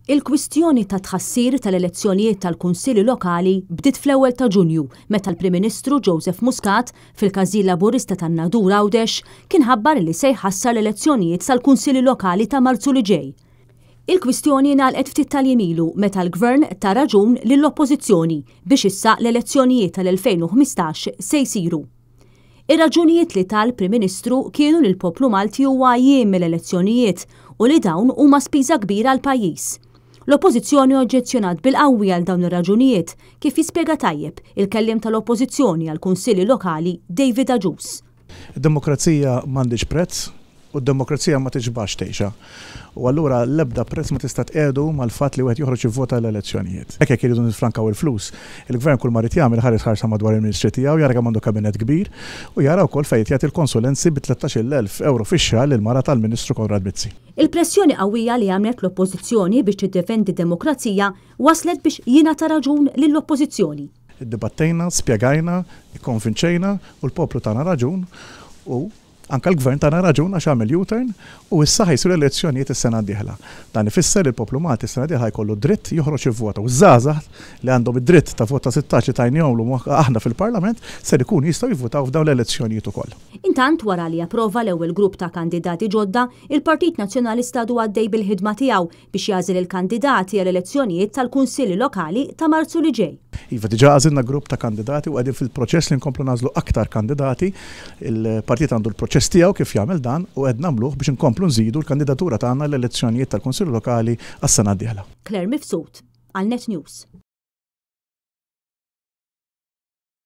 Il-kwistjoni tat-tħassir tal-elezzjonijiet tal-Kunsilli Lokali bdiet fl-ewwel ta' Ġunju meta l-Prim Ministru Joseph Muscat fil-Każin Laburista tan-Nadur Għawdex kien ħabbar li se jħassar l-elezzjonijiet tal-Kunsilli Lokali ta' Marzu li ġej. Il-kwistjoni ngħalqet ftit tal-jiem ilu meta l-Gvern ta raġun lill-Oppożizzjoni biex issa l-elezzjonijiet tal-2015 se jsiru. Ir-raġunijiet li ta l-Prim Ministru kienu li l-poplu Malti huwa għajjien mill-elezzjonijiet u li dawn huma spiża kbira għall-pajjiż. L-Oppożizzjoni oġġezzjonat bil-qawwi għal dawn ir-raġunijiet, kif jispjega tajjeb il-kelliem tal-Oppożizzjoni għall-Kunsilli Lokali David Agius. Id-demokrazija m'għandhiex prezz U d-demokrazija ma tixbax tgħixha. U allura l-ebda prezz ma tista' tqiegħdu mal-fatt li wieħed joħroġ jivvota l-elezzjonijiet. Hekk jekk iridu nifrankaw il-flus. Il-Gvern kull ma ried jagħmel ħares ħarsa madwar il-Ministri tiegħu, jara kemm għandu kabinett kbir u jara wkoll fejn qed jagħti l-konsulenzi bi 13,000 ewro fix-xahar lill-mara tal-Ministru Konrad Mizzi. Il-pressjoni qawwija li għamlet l-Oppożizzjoni biex tiddefendi d-demokrazija wasslet biex jingħata raġun lill-Oppożizzjoni. Iddibattejna, spjegajna, ikkonvinċejna u l-poplu tana raġun u Anke l-Gvern tana raġun għax għamel U-turn u issa ħa jsiru l-elezzjonijiet is-sena d-dieħla. Dan ifisser li l-poplu Malti s-sena d-dieħla ħa jkollu d-dritt joħroġ jivvota u ż-żgħażagħ li għandhom id-dritt ta' vot ta' 16 li tajnihomlhom aħna fil-Parlament ser ikunu jistgħu jivvutaw f'dawn l-elezzjonijiet ukoll. Intant, wara li approva l-ewwel grupp ta' kandidati ġodda, il-Partit Nazzjonalista għadu għaddej bil-ħidma tiegħu biex jagħżel il-kandidati għall-elezzjonijiet tal-Kunsilli Lokali ta' Marzu li ġej. Iva, diġà għażilna grupp ta' kandidati u qegħdin fil-proċess li nkomplu nagħżlu aktar kandidati. Il-partit għandu l-proċess tiegħu kif jagħmel dan u qed nagħmluh biex inkomplu nżidu l-kandidatura tagħna għall-elezzjonijiet tal-Kunsilli Lokali għas-sena d-dieħla. Claire Mifsud, għal Net News.